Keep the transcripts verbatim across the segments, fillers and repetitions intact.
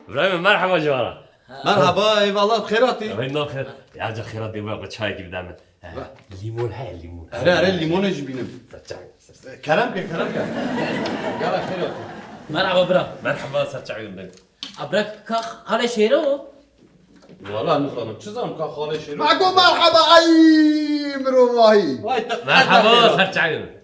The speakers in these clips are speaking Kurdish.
Birayê min, merheba ji we re. Merheba, eyvallah, xêr hatî. Ew ê naxir. Ya ca xêr hatî, we çayekî bide min. He, lîmon heye, lîmon. Erê, erê, lîmonê jî bînim. Ser çay, ser çay. Kerem ke, kerem ke. Gel, xêr hatî. Merhaba bira. Merheba, ser çay bide. A bira, ka xalê Şêro? Wala nizanim, çi zanim ka xalê Şêro? Ma go merheba, ay mirovahî. Vay te. Merheba, ser çay bide.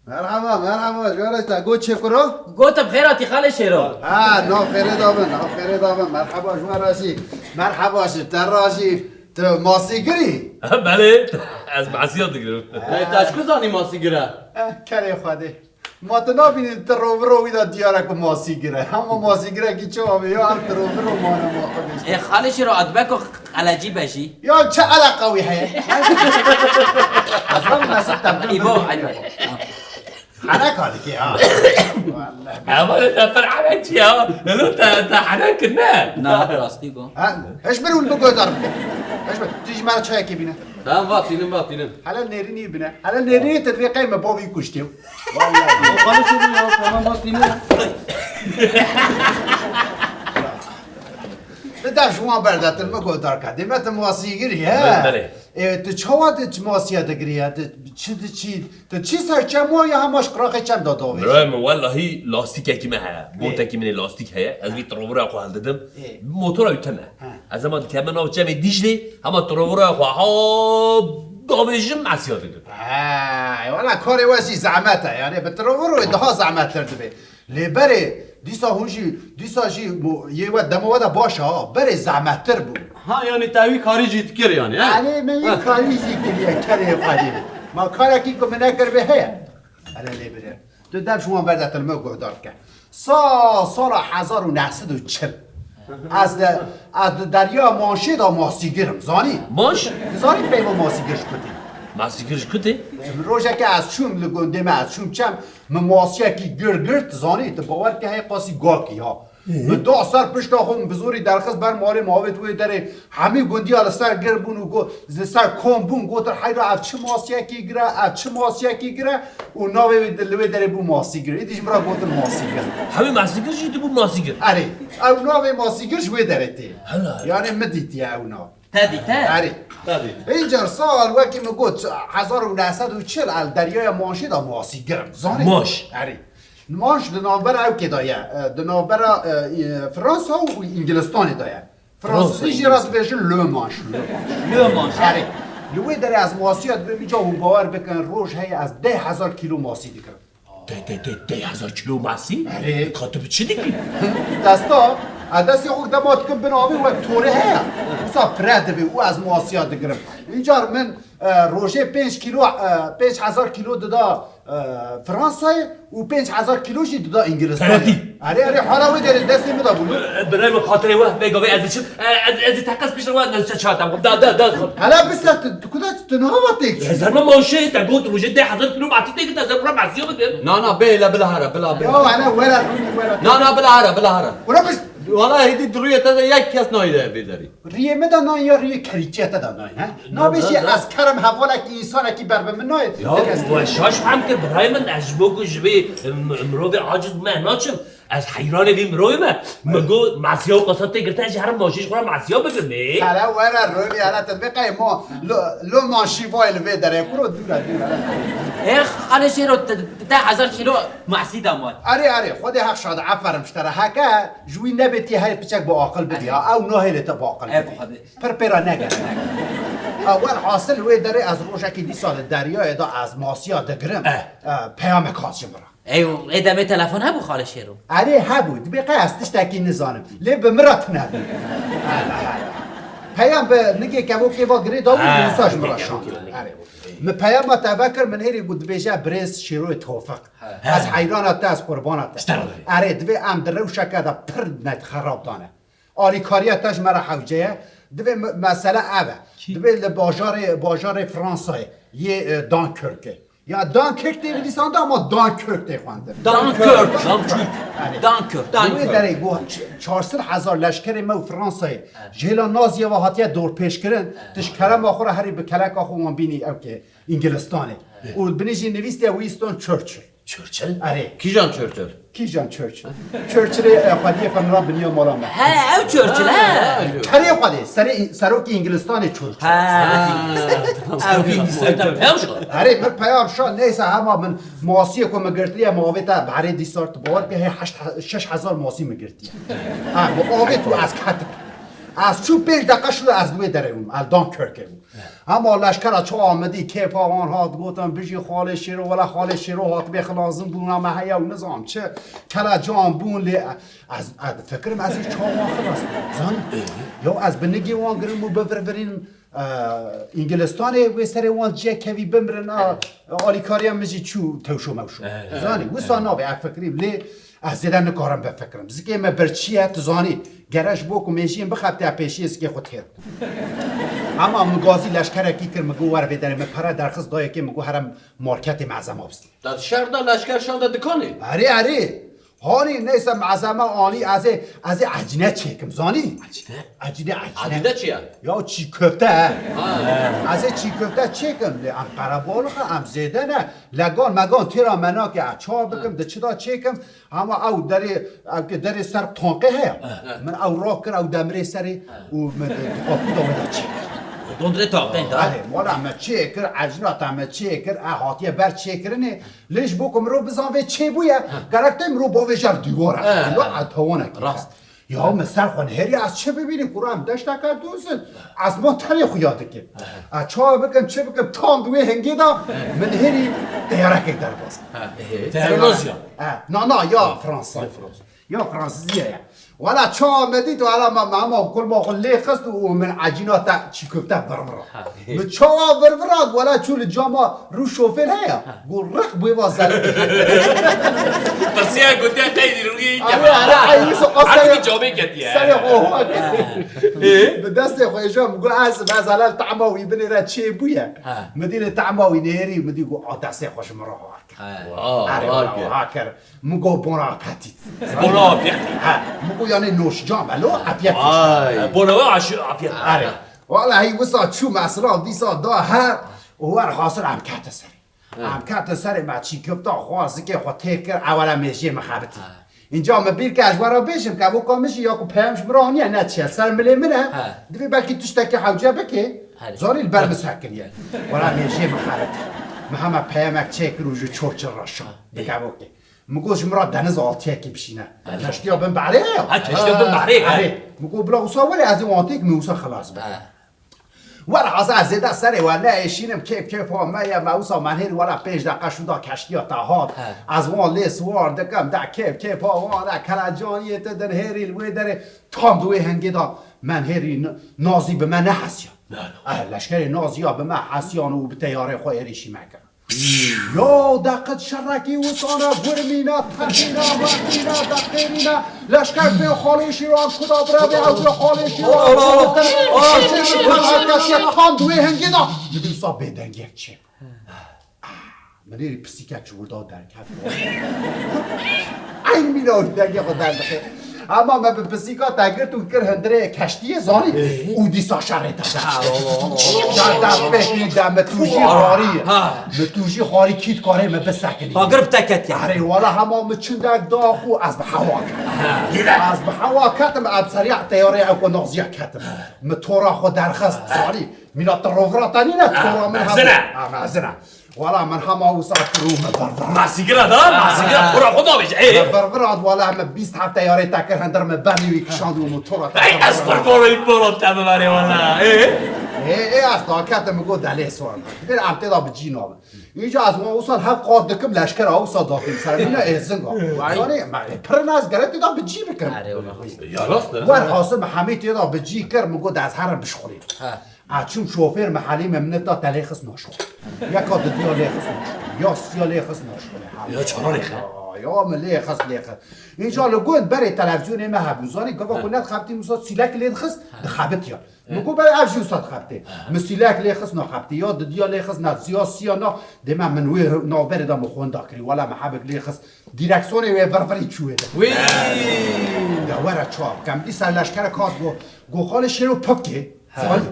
Merhaba, merhaba, jara te got çê kuro? Gotim xêr hatî xalê Şêro. Ha, nav xêrê da bin, nav xêrê da bin. Merhaba ji we re jî. Merhaba ji te re jî. Tu masîgirî? Belê, ez masiya digirim. Hey, te ji ku zanî masîgir e? Eh, kerê Xwedê. Ma tu nabînî ti roviro wî de diyar e ku masîgir e. Hema masîgirekî çawa be, ya her ti roviro mane ma Xwedê. Ê, xalê Şêro, a dibe ku Qelecî be jî. Ya çi eleqa wî heye? Ez vabim ez te Îbo, aynen. Heneka dikê ha. Hevalê te pir henekçî ya. Lelo te, te henek ne? Na, rastî go. Ha, hişbir û li biguhdar bike. Hişbir, tu ji me re çayekê bîne. Tamam, vatînim, vatînim. Hele nêrînî bine. Hele nêrînî te divê qey me bavî kuştî. Vallahi. Xalê Şêro ya, tamam, vatînim. Li dev ji wan berde, tu li min guhdar ke. Dê me tu masîgirî, he? Belê, belê. Ê, tu çawa di masiya digirî, he? Tu çi diçî? Tu çi ser çem wa ya hema ji qiraxê çem de davêjî? Birayê min, wellahî lastîkekî me heye. Ê. Botekî min ê lastîk heye. Ez vî tirovira xwe hildidim. Ê. Motora wî tune. He. Ez hema dikevime nav çemê Dîclê, hema tirovira xwe ha davêjim, masiya digirim. He, wela karê we jî zehmet e. Yanî bi tirovir wê daha zehmettir dibe. Lê berê, dîsa hûn jî, dîsa jî mo-, yê we dema we de baş e ha, berê zehmettir bû. Ha, yanî te wî karî jî dikir yanî, he? Erê, me yê karî jî kiriye, kerê Xwedê. Ma karekî ku min nekiribe heye? Hele lê bire. Tu dev ji wan berde, tu li me guhdar bike. Sa, sala hezar û neh sed û çil. Ez de, ez di derya Manşê de masîgir im, zanî? Manş? Zanî peyva masîgir ji ku tê? Masîgir ji ku tê? Rojeke ez çûm li gundê me, ez çûm çem, Min masiyekî gir girt, zanî, tu bawer ke heye qasî gakî ha. Min da ser pişta xwe, min bi zorî derxist ber malê, ma avêt wê derê, hemî gundiya li ser gir bûn û got, li ser kom bûn, gotin, heyra ev çi masiyekî gir e, ev çi masiyekî gir e û navê wê di-, li wê derê bû masîgir. Îdî ji min re gotin masîgir. Hemî masîgir jî dibûn masîgir. Erê, ew navê masîgir ji wê derê tê. Hela. Yanê min dîtiye ew nav. Te dîte? Erê. Te dîte. Îcar sal wekî min got, hezar û neh sed û çil el deryaya Manşê de masîgir im. Zanî? Manş. Erê. Manş di navbera ew kê de ye. E, di navbera, e, e, Fransa û Îngilistanê de ye. Fransizî jî re dibêjin Le Manche. Le Manche. Erê. Li wê derê ez masiya dibim, îcar hûn bawer bikin, roj heye ez deh hezar kîlo masî dikirim. Deh, deh, deh, deh hezar kîlo masî? Erê. Ka tu bi çi dikî? Desta, ez destê xwe dema dikim bin avê wek torê heye. Wisa fire dibe û ez masiya digirim. Încar min, e, rojê pênc kîlo, e, pênc hezar kîlo dida, e, Fransayê û pênc hezar kîlo jî dida Îngilistanê. Beretî. Erê, erê, hala wê derê destê min de bû. E, birayê min, xatirê we, bê gavê ez diçim. E, ez, ez ê teqez piştre we, ez çatem. Da, da, da. Hele biste, tu, tu kuda, tu niha va têk çû. Ez herma maşê, te got rojê deh hezar kîlo masî têkir, te zer bura masiya bikin. Na, na, bê, hele bila here, bila, bila. Ya, hele were, rûnî were. Na, na, bila here, bila here. Bura biz- Wala hêdî di rûyê te de yek kes nayê vê derî. Riyê min de nayê ya riyê kerîçiya te de nayê, he? Na, na, nabêjî na. Ez kerem hevalekî, însanekî ber bi min nayê. Ya, we şaş fehm kir, birayê min, ez ji bo ku ji vê, m-, mirovê aciz me naçim. Ez heyranê vî mirovî me. Mi got, masiya û qasa tê girtin, ez jî herim maşê ji xwe re masiya bikim, ê? Hele were, rûnî, hele te dibê qey ma lo, lo manşî vay li vê derê kuro dûre, dûre. Ê, xalê Şêro, te, te hezar kîlo masî da mal. Erê, erê, Xwedê heq şad, aferin ji te re. Heke ji wî nebê tê her piçek bi aqil bidî, ha? Ew nahêlê te bi aqil bidî. Pir pê re negere. Ha, welhasil wê derê ez rojekî dîsa li deryayê de ez masiya digirim. Eh. Eh, peyamek hat ji min re. Ey, ê demê telefon hebû xalê Şêro? Erê hebû, dibê qey ez tiştekî nizanim. Lê bi min re tune bû. Peyam bi nigê kevokê va girê da bû, ha, wisa ji min re şand. Erê. Min peyama te vekir, min êrî got dibêje birêz Şêroyê Tofiq. Ha. Ez heyrana te, ez qurbana te. Erê, divê em di rewşeke de pir net xerab dane. Alîkariya te ji me re hewce ye. Divê me-, mesele ev e. Kî? Divê li bajarê, bajarê Fransayê yê, e, Dunkirkê. Ya Dunkirk tê nivîsandin ama Dunkirk tê xwendin. Dunkirk. Dunkirk. Dunkirk. Yanî, Dunkirk. Li wê derê got ç-, çar sed hezar leşkerê me û Fransayê ji hêla Naziyê ve hatiye dorpêçkirin, tu ji kerema xwe re herî bi keleka xwe wan bînî ew kê Îngilistanê. Û binê jî nivîstiye Winston Churchill. Churchill? Erê. Kîjan Churchill? Kîjan Churchill? Churchillê, e, xwediyê firnira biniya mala me. He, ew Churchill, he. Kerê Xwedê, serê, serokê Îngilistanê Churchill. He. Ew Îngilistanê, ew jî. Herê, min peyam şa, neyse, hema min masiyê ku min girtiye, min avê te berê dîsar, tu bawer ke, hê heşt, şeş hezar masî min girtiye. Ha, min avê tu ez ketim. Ez çû pênc deqa şilo ez li wê derê bûm, ez Dunkirkê bûm. Hema leşkera çawa min dî, kêfa wan hat, gotin, "Bijî Xalê Şêro, wela Xalê Şêro hatibê xilazin bûna me heye û nizam çi, kelecan bûn lê." Ez, ez difikirim, ez ê çawa wan xilas bikim, zanî? Ya ez bi nigê wan girim û bivirvirînim, e, Îngilistanê, wê serê wan cihekevî bimirin, a, alîkariya min jî çû tewşo mewşo. Zanî, wisa nabe, ez fikirîm, lê ez zêde nikarim bifikirim. Zikê me bir çi ye, tu zanî, gere ji bo ku mêjiyên bixebite pêşiyê zikê xwe têr. Ama min gazî leşkerekî kir, min got, "Were vê derê." Min pere derxist dayekê, min got, "Here marketê mezema bistîne." Da şer da leşker şanda dikanê. Erê, erê. Hanî neyse mezeme anî, ez ê, ez ê ecîne çêkim, zanî? Ecîne? Ecîne, ecîne. Ecîne çi ye? Ya çî köfte he. Ha. Ez ê çî köfte çêkim, lê em qerebalix e, em zêde ne. Legan megan têra me nake, ez çawa bikim, di çi da çêkim? Hema ew derê, ew ke derê ser tankê heye. He. Min ew rakir, ew demirê serê û min di, di qapû da wê da çêkir. Dondrê tankê da? Erê, wala me çêkir, ecîna te me çêkir, e hatiye ber çêkirinê. Lê ji bo ku mirov bizan vê çêbûye, gerek tê mirov bavêje li dîwara. He. Wala e tawanekî. Rast. Ya min ser xwe nihêriye, ez çi bibînim, kura em deşteke dûz in. Ez ma tenê xuya dikim. Ez çawa bikim, çi bikim, tam di wê hingê de min nihêrî teyarekek derbas. He. Teyare Nazî ya? He, na, na, ya Fransa. Ya Fransa. Ya Fransizî ye ya. Wala çawa me dît, wala me, me hema kulma xwe lê xist û min ecîna te çî köfte virvira. Ha. Min çawa virvira, wala çû li cama rû şofêr heye. Got, "Rix bû va zelal." Pirsiya gotiya qeydî rûyê Ara, ara, ay, wisa Her serê, wekî camê ketiye. Serê xwe ho. Ê? Bi destê xwe êja min got, "Ez, ez zelal tahma wî binê re çê bûye." Ha. Min dî li tahma wî nêrî, min dî got, "A destê xwe ji min re har kir." Ha. Wow, Erê, har wala kir. Wa kir. Min got, "Bon appetit." Bon appetit. Ha, min got, "Yanê noşcan be lo, appetit." Vay. Bona we aşı afiyet. Erê. Wala hî wisa çû mesela dîsa da her û wer hasil em kete serê. Em ketin serê me çî köfta xwe zikê xwe têr kir, ewela mêjiyê min xebitî. Ha. Înca min bîr kir, ez were bêjim, kevoka min jî ya ku peyam ji min re aniye, ne çi ye, ser milê min e. Ha. Divê belkî tiştekî hewce bike. Herê. Zanî li ber min sekiniye. Wela mêjiyê min xebitî. Min hema peyamek çêkir û ji Churchill re şand. Bi kevokê. Min got, "Ji min re deniz altiyekî bişîne." Ha. Keştiya bin behrê ye. Ha, keştiya bin behrê ye. Erê. Min got, "Bila wisa were, ez ê wan têk min wisa xilas bikim." Ha. Were haza ez zêde serê we neêşînim, kêf kêfa me ye, me wisa menhêrî were pênc deqe şûnda keştiya te hat. He. Ez wan lê siwar dikim, de kêf kêfa wan e, kelecaniyê te din hêrî li wê derê tam di wê hengê de menhêrî n-, nazî bi me nehesiya. Na, na. Eh, leşkerê naziya bi me hesiyan û bi teyarê xwe êrîşî me kir. Ya deqet şerekî wisana gurmîna, texîna, rexîna, deqêrîna, leşker bê xalê şîran kuda birevê ew bê xalê şîran. Tam di wê hengê de. Min dîsa bêdengiyek çê. Min êrî pisîkek ji wir da derket. Eyn mîna wî dengê xwe derdixê. Ama me bi pisîka te girt û kir hundirê keştiyê, zanî? Ê. Û dîsa şerê te dest pê. Şer dest pê kir, de mi tûjî xarî. Ha. Mi tûjî xarî kî dikarê me bisekinî. Ha, girip te ketiye. Erê, wala hema mi çindek da xwe ez bi hewa ketim. Ha. Ez bi hewa ketim, ez seriya teyarê ew ku naziya ketim. Mi tora xwe derxist, zanî? Mîna te rovira te nîne, tora min hema. Mezin e. Ha, mezin e. Wala min hema wisa kir û min virvira. Masîgira da, masîgira tora xwe da bêje. Ê? Min virvira, wala min bîst hefte yarê te kir, hindir min bernî wî kişand û min tora te. Ey, ez qurbanê bora te bibarê wala. Ê? Ê, ê, ez daketim, min got delê sor. Dibêr em tê da bi cî nabin. Înca ez wan wisa hev qat dikim, leşkera wisa dakim ser mîna êzinga. Vay. Zanî, me, pir nas gere tê da bi cî bikim. Erê, wala. Ya rast e. Wer hasim hemî tê da bi cî kir, min got ez herim bişxulîm. Ha. A çûm şofêr me helî me min ta te lê xist naşxulê. Yeka didiya lê xist naşxulê. Ya siya lê xist naşxulê. Ya çara lê xist? Ya, ya min lê xist, lê xist. Înca li gund berê televîzyonê me hebû. Zanî gava ku nedixebitî wisa sîlek lê dixist, dixebitiya. Min got, "Berê ev jî wisa dixebitê." Min sîlek lê xist naxebitê. Ya didiya lê xist na, ya siya na. Dê me min wê navberê de min xwenda kirî. Wala me hebik lê xist. Dîreksonê wê virvirî çû wê de. Wî! Ya were çawa bikem. Dîsa leşkerek hat got, got, "Xalê Şêro pipkê." Ha. Zanî?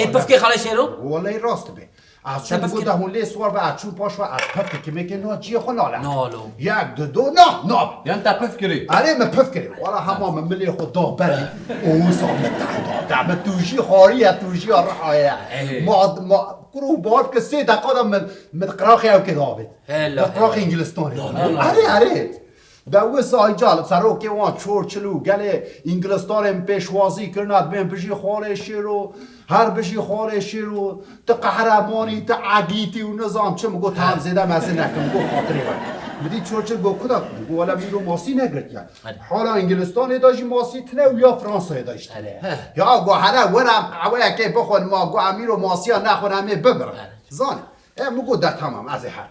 Ê, pifkê Xalê Şêro? Welay rast be. Ez çûm, te pif kir? Gote hûn lê siwar be, ez çûm paş ve, ez pif dikimê ke na ciyê xwe nale. Nalo. Yek, du, do, na, na. Yan te pif kirî? Erê, min pif kirî. Wala hema min milê xwe da berê. Û wisa min te da. Te min tu jî xariye, tu jî rihaye. Ey. Ma, ma, kuro bar ke sê deqa da min, min qiraxê ew ke da avêt. Hela, qiraxê hela. Îngilistanê. Na, na, na. Erê, erê. De wisa îca li serokê wan Churchill û gelê Îngilistanê min pêşwazî kirina, dibên bijî Xalê Şêro, her bijî Xalê Şêro, tu qehremanî, tu egîtî û nizam çi, min got, ha, zêde mezin nekim, got, xatirê we. Min dî Churchill got, kuda, min got, wele Mîro masî negirtiye. Hadi. Hala Îngilistanê de jî masî tine û ya Fransayê de jî tine. Hadi. Ya got, hele were em qehweyekê bixwin, ma got, em îro masiya nexwin, em ê bibirin. Hadi. Zanî. E, min got, de tamam, ez ê her.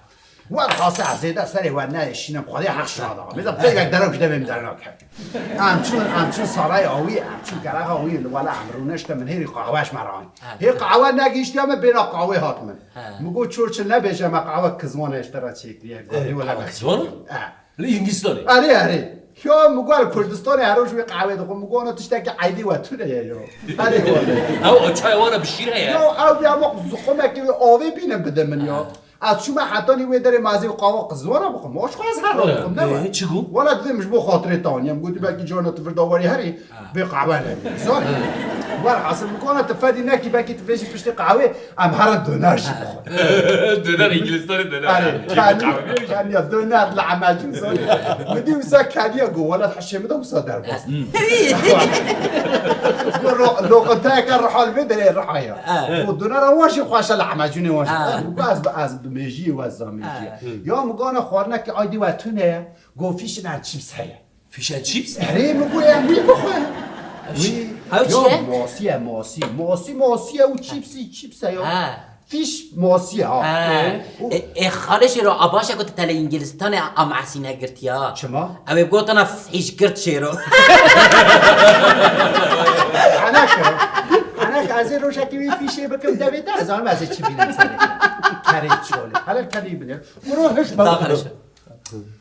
Werhasîl ez ê de serê we neêşînim, Xwedê heq şada. Mêza pêvek derew ji devê min dernakevin. Em çûn, em çûn sarayê awî, em çûn gerexa wî, li wela em rûneşte min hêrî qahwe ji me re anî. Hê qahwe negihîştiya min, bêna qahwê hat min. Min got, Churchill nebêje me qahwe kizwan e ji te re çêkiriye. Ê, wela qahwe kizwan? E. Li Hindistanê? Erê, erê. Ya min got, li Kurdistanê her roj wê qahwê dixwim. Min got, ana tiştekî eydê we tune ye yo. Erê wele. Ew, ew çaya wana bi şîr heye. Ya ew ya ma ziqumekê wê avê bînin bide min ya. Ez çûme hetanî wê derê ma ez ê qahwa qizwana bixwim. Ma ji xwe ez her roj dixwim, ne we? Ê, çi got? Wela dibêm ji bo xatirê te anî. Em gotî belkî carna tu vir dawarî herî bê qahwe nebî. Zanî? Werhasil min got, ana tu fedî nekî, belkî tu bêjî piştî qahwê em herin doner jî bixwin. Doner, Îngilistanê doner. Erê, keniya, keniya, doner li emecûn zanî. Min dî wisa keniya got, wela hişê min de wisa derbas. Got, ro-, loqinteyeke riha li vê derê riha ye. Got, donera wan jî xweş e, li emecûnê wan jî. Got, ez bi, ez bi mêjiyê we zam mêjiyê. Ya min got, ana xwarinekî aydî we tune ye. Got, fish and chips heye. Fish and chips? Erê, min got, em wî bixwe. Wî, ew çi ye? Masî ye, masî. Masî, masî ye û çîpsî, çîps e ya. Ha. Fish masî ye, ha. Ha. Û e, e, Xalê Şêro, a baş e ku tu te li Îngilistanê a masî negirtiya. Çima? Ew ê gotina fish girt Şêro. Enek, enek ez ê rojekê wî fîşê bikim devê te, ez zanim ez ê çi bînim serê. Kerê çolê. Hele tenî binê. Miro hiş bak. Daxil.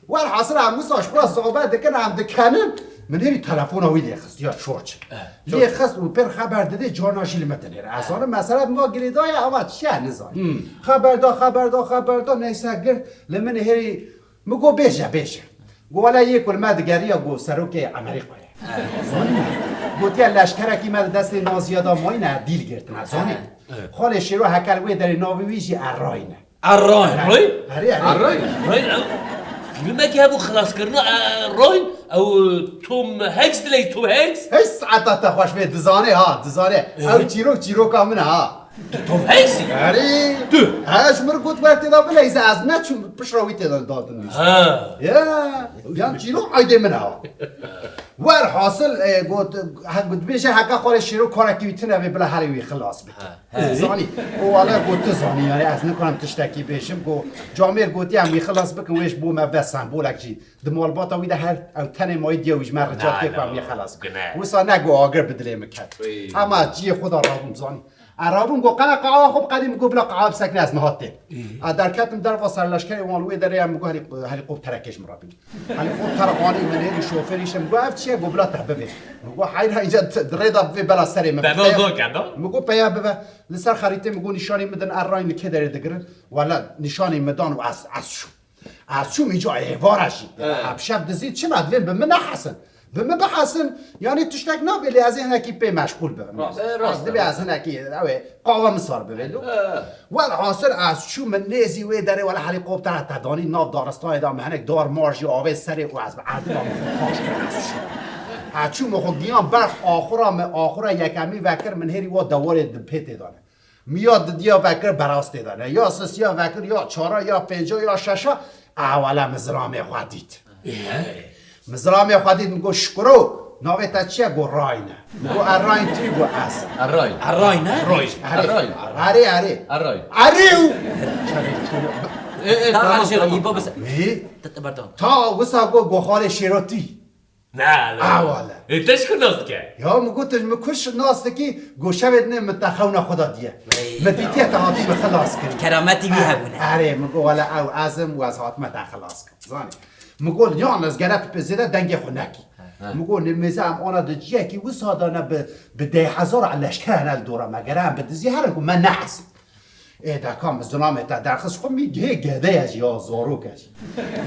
Werhasil em wisa ji xwe sohbet dikin, em dikenin. Min hêrî telefona wî lê xist, ya Churchill. Lê xist û pêr xeber didê, carna jî li min dinêre. Ez zanim mesela min va girêdaye, eva çi ye nizanî. Xeber da, xeber da, xeber da, neyse girt. Li min hêrî, min got, bêje, bêje. Got, wele yê ku li me digeriya, got, serokê Amerîkayê. Zanî? Gotiye leşkerekî me di destê naziya da mayîne, dîl girtine, zanî? Xalê Şêro heke li wê derê navê wî jî Errayî ne. Errayî. Errayî? Erê, erê. Errayî. Errayî, ew filmekî hebû, xilaskirina, e, Errayî, ew, e, Tom Hanks dileyî, Tom Hanks. Hey, saeta te xweş bê, dizanê ha, dizanê. Ew çîrok, çîroka min e ha. Tu Tom Hanks î? Erê. Tu. He, ji min got wer tê de bileyze, ez neçûm pişra wî tê de dadin nîşt. Ha. Ya, yan çîrok aydê min e ha. Werhasil, e, got, he, got, dibêje heke Xalê Şêro karekî wî tune vê bila herê wî xilas bike. He. Zanî, û wele got, tu zanî, yani ez nikarim tiştekî bêjim, got, camêr gotiye em wî xilas bikin, wê ji bo me ve sembolek jî. Di malbata wî de her ew tenê mayî diye wî ji me rica dike ku em wî xilas bikin. Wisa ne got agir bi dilê min ket. Ama ciyê xwe da rabûm, zanî. E, rabûm, got, qala qahwa xwe biqedî, min got, bila qahwa bisekine, ez niha têm. A derketim derva serleşkerê wan li wê derê ye, min got, helî-, helîkopterekê ji min re bigî. Helîkopter anî, min hêrî şofêrî şim got, ev çi ye? Got, bila te bivê. Min got, heyra, îca di rê de bivê bela serê min. Te bivê. Min got, peya bive. Li ser xerîtê min got, nîşanî min din, Errayî li kê derê digirin. Wele nîşanî min dan û ez, ez çûm. Ez çûm îca êvara jî. Em şev dizî çima divên bi min nehesin. Bi min bihesin, yanî tiştek nabe lê ez ê hinekî pê meşgûl bibim. Rast, e, rast. Divê ez hinekî, ew ê, qahwe min sar bibê lo. E. Welhasil ez çûm min nêzî wê derê, wele helîkoptera te danî nav daristanê de, min hinek dar mar jî avê serê û ez bi erdina min xwe paş kir ez çûm. Ez çûm min xwe giyan berx axura, min axura yekemî vekir, min hêrî wa dewarê di pê tê de ne. Min ya didiya vekir berastê de ne. Ya sisiya vekir, ya çara, ya pênca, ya şeşa, e, wele min zilamê xwe dît. Min zilamê xwe dît, min got, Şikuro, navê te çi ye? Got, Rayn e. Min got, Errayn tu yî? Got, ez. Errayn. Errayn, ne? Errayn. Erê. Errayn. Erê, erê. Errayn. Erê û. Ê, ê, tamam, tamam. Nê? Ta wisa got, got, Xalê Şêro tu yî? Ne, ne. A, wele. Ê, te ji ku nas dike? Ya, min got, tu ji min ku nas dikî? Got, şevê dinê min te xewna xwe da diye. Min dîtiye te hatî min xilas kirî. Kerametî wî hebûne. Erê, min got, wele ew ez im û ez hatime te xilas kirim. Zanî? Min got, yalnız gere tu pê zêde dengê xwe nekî. He. Min got, nimêze em ana di ciyekî wisa de ne bi, bi deh hezar leşker hene li dora me. Gere em bi dizî herin ku me nehesin. Ê deka, min zilamê te derxist, xwe mî gihê gede ye jî ya zarok e jî.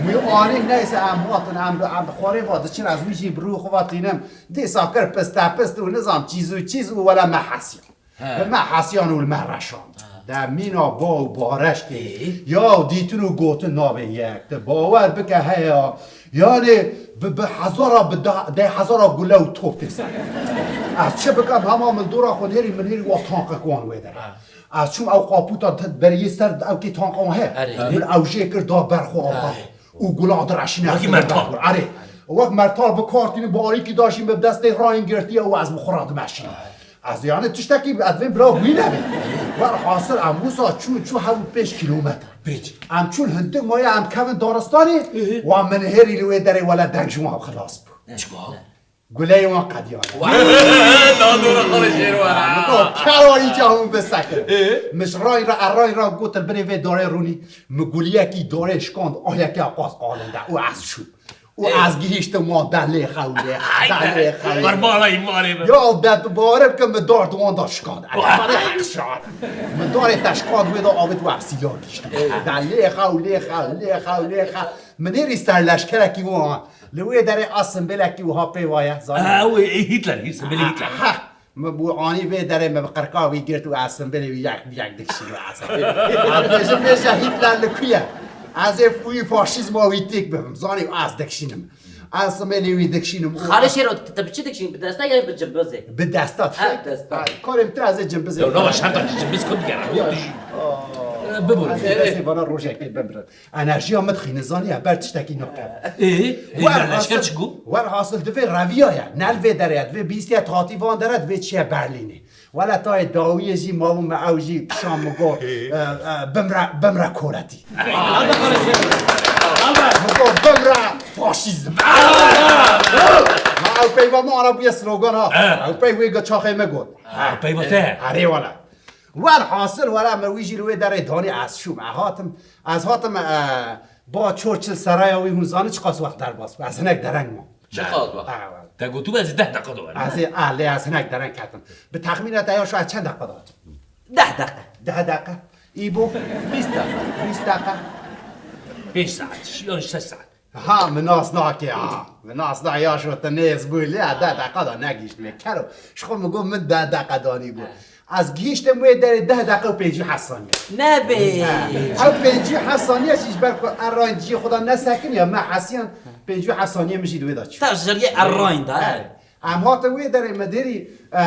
Mî anî neyse em hatin, em bi, em bi xwarê va diçin, ez wî jî bi rû xwe va tînim. Dîsa kir piste pist û nizam çîz û çîz û wele me hesiyan. He. Bi me hesiyan û li me reşand. De mîna ba û bareşkê. Ê? Ya dîtin û gotin nabê yek. Te bawer bike heya. Yani bi, bi hezara, bi da, deh hezara gule û top tê ser. Ez çi bikim, hema min dora xwe nêrî, min hêrî wa tanqek wan wê derê. Ha. Ez çûm ew qaputa te beriyê ser ew kê tanqan he. Erê. Min ew jê kir da ber xwe ava. Erê. Û gula direşîne. Wekî mertal. Erê. Wek mertal bi kar tînin, bi arîkî daşîn, bi destê rayîn girtiye û ez bi xwe re dimeşînim. Ez yani tiştekî ez vê bira wî nebê. Werhasil em wisa çûn, çû hew û pênc kîlometre. Pênc. Em çûn hindik maye em kevin daristanê, Ehe. Wa min hêrî li wê derê wele deng ji wan xilas bû. Çima? Guleyê wan qediyane. Nadora xwe şêr were. Min got, "Kero îca hûn bisekin." Ee? Min ji rayî re, rayî re got, "Li binê vê darê rûnî." Min guliyekî darê şikand, ah yekê qas qalinde. Û ez çûm. Û Ee? ez gihîştim wan de lê xew, lê xew, de lê xew. Bermala îmanê min. Ya de tu bawer bikin, min dar di wan de şikand. Wah. Min darê te şikand wê de avêt û ez sîla gihîştim. Ee? De lê xew, lê xew, lê xew, lê xew. Min hêrî ser leşkerekî wan. Li wê derê a simbêlekî wiha pê wa ye, zanî? Ha, wê, ê, Hitler, hî, simbêlê Hitler. Ha, ha. Min bû anî vê derê, min bi qirka wî girt û ez simbêlê wî yek bi yek dikişînim ez. Bêjim, bêje Hitler li ku ye? Ez ê wî faşîzma wî têk bibim, zanî, ez dikişînim. Ez simbêlê wî dikişînim û Xalê Şêro, te, te bi çi dikişîn? Bi desta ya bi cimbizê? Bi desta. Ha, desta. Ha, karê min tira ez ê cimbizê. Yo, no, şerta cimbiz ku digera. Yo. Ee, bibû. Ez ê destê vana rojekê bimrim. Enerjiya min dixîne, zanî, ber tiştekî nake. Ê, ê, Wer leşker hasil, çi got? Wer hasil divê reviya ye, ne li vê derê ye, divê bîstiye tatî van dere, divê çiye Berlînê. Wele tayê dawiyê jî mabû me ew jî kişan min got, Ê. e, e, bimre, bimre koletî. Min got, "Bimre faşîzm." Ma ew peyva min ana bûye slogan ha. He. Ew pey wê ge çaxê me got. Ha, peyva te. Erê wele. Wer hasil were me wî jî li wê derê danî ez çûm. Ez hatim, ez hatim, e, ba Churchill seraya wî hûn zanî çiqas wext derbas bû. Ez hinek dereng mam. Çiqas wext? Ha, were. Te gotû ez ê deh deqa de werim. Ez ê, a, lê ez hinek dereng ketim. Bi texmîna te ya şu ez çend deqa de hatim? Deh deqe. Deh deqe. Î bo? Bîst deqe. Bîst deqe. Pênc saet, yan şeş saet. Ha, min nas nake ha. Min nas na ya şu te nêz bû lê, deh deqa de negihîştime. Kero, ji xwe min got min deh deqa danî bû. Ha. Ez gihîştim wê derê deh deqa û pêncî û heft saniye. Nebê. Ha. Ew pêncî û heft saniye jî ji ber ku errayîn cihê xwe de nesekiniye, me hesiyan pêncî û heft saniye min jî di wê de çû. Te ji riyê errayîn de, he. He. Em hatin wê derê me derî, e,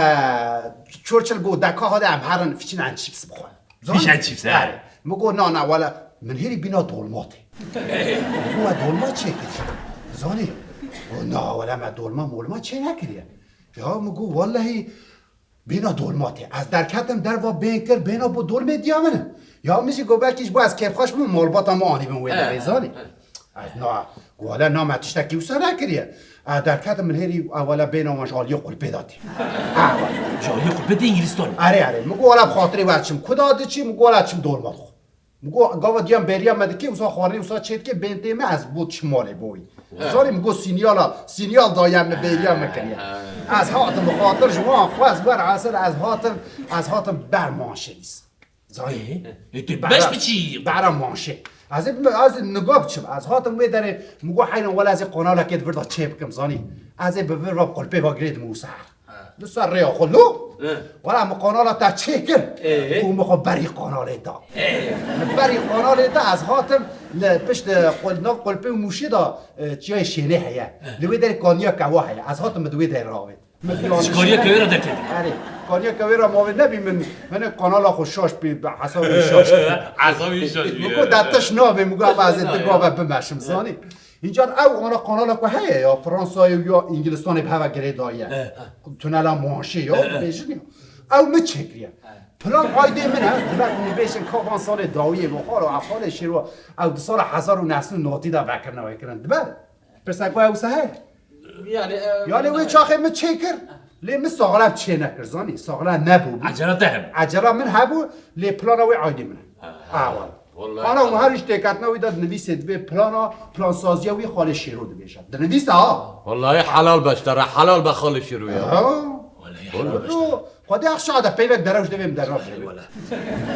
Churchill got, "Deka hade em herin fiçin en çîps bixwe." Zanî? Fiş en çîps, he. He. Min got, "Na, na, wele min hêrî bîna dolma tê." Min got, "We dolma çêkirî?" Zanî? Got, "Na, wele me dolma molma çê nekiriye." Ya min got, "Wellehî bêhna dolma tê." Ez derketim derva bêhn kir, bêhna bû dolmê diya min. Ya min jî got, "Belkî ji bo ez kêfxweş bim, malbata min anî bin wê He, derê he, zanî." he. Ez na, got, "Wele na me tiştekî wisa nekiriye." Ez derketim min hêrî ewele bêhna wan ji aliyê qulpê de tê. Ha, wele. Ji aliyê qulpê tê Îngilîstanê. Erê, erê. Min got, "Wele bi xatirê we çim." Kuda diçî, min got, "Wele çim dolma dixwe." Min got, gava diyan bêriya me dikê, wisa xwarinê wisa çê dikê, bên tê me, ez bo çim malê bo wî. He. Zanî min got, sinyala, sinyal daye min bêriya me kiriye. He. Ez hatim bi xatir ji wan xwest wer hasil, ez hatim, ez hatim ber manşê dîs. Zanî? Ê, ê, tu Behra, beş biçî? Behra manşê. Ez ê, ez ê niga biçim, ez hatim wê derê, min got, heyran wele ez ê qanalekê di vir de çê bikim, zanî? Ez ê bi vir ve qulpê ve girê dimu ser. Li ser rêya xwe lo. He. Wela min qanala te çê kir. Ê. Û min xwe berî qanalê da. Ê. Li berî qanalê da ez hatim li pişt, e, qul-, nav qulpê û mûşê da, e, çiyayê Şênê heye. He. Li wê derê kaniya kewa heye. Ez hatim min di wê derê ravêt. Min Ji kaniya kewê re derketî. Erê. Kaniya kewê re mavê nebî min. Hinek qanala xwe şaş bî, bi hesabê şaş. Hesabê şaş bî. Min got, "De tiş nabê." Min got, "Ama ez ê di gava bimeşim." Zanî? Încan ew ana kanala ku heye ya Fransayê û ya Îngilistanê bi heve girê daye. Eh. Tunela Manşê ya, Eh, eh. dibêjin ya. Ew min çêkiriye. Plan aydê min e, dibe min bêjin ka van salê dawiyê bo xalo, ev xalê şêro, ew di sala hezar û neh sed û notî de vekirine wê kirin. Dibe? Pirsek wa ew se heye? Yani, e, Yani wê çaxê min çêkir, lê min saxlem çê nekir, zanî, saxlem nebû. Ecela te hebû. Ecela min hebû, lê plana wê aydê min e. Ha. Awa. Vallahi Ana û her iş têketina wî de dinivîsê dibê plana, plansaziya wî xalê şêro dibêje. Dinivîse ha. Vallahi helal be ji te re, helal be xalê şêro ya. Ha. Vallahi helal be ji te re. Xwedê axşa de peyvek derew ji devê min dernaşê. Vallahi.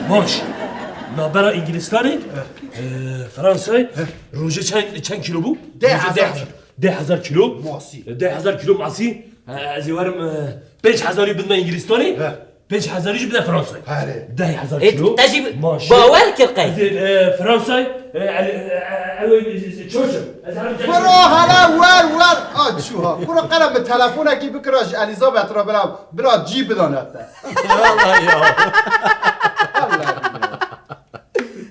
Boş. Navbera Îngilîstanê, e, Fransayê, rojê çend, çend kîlo bû? Deh hezar. Rojê deh hezar. Deh hezar kîlo. Masî. Deh hezar kîlo masî. E, ez ê werim, e, pênc hezarî bidime Îngilîstanê. He. Pênc hezarî jî bide Fransayê. Herê. Deh hezar kîlo. Ê, te jî bawer kir qey? Ez ê, e, Fransayê, e, e, e, e, e, e, çaşim. Ez herim Kuro hele wer wer. A çuha. Kuro qere min telefonekî bikira ji Elîzabet re bila, bila cî bidane te. Vallahi ya. Vallahi.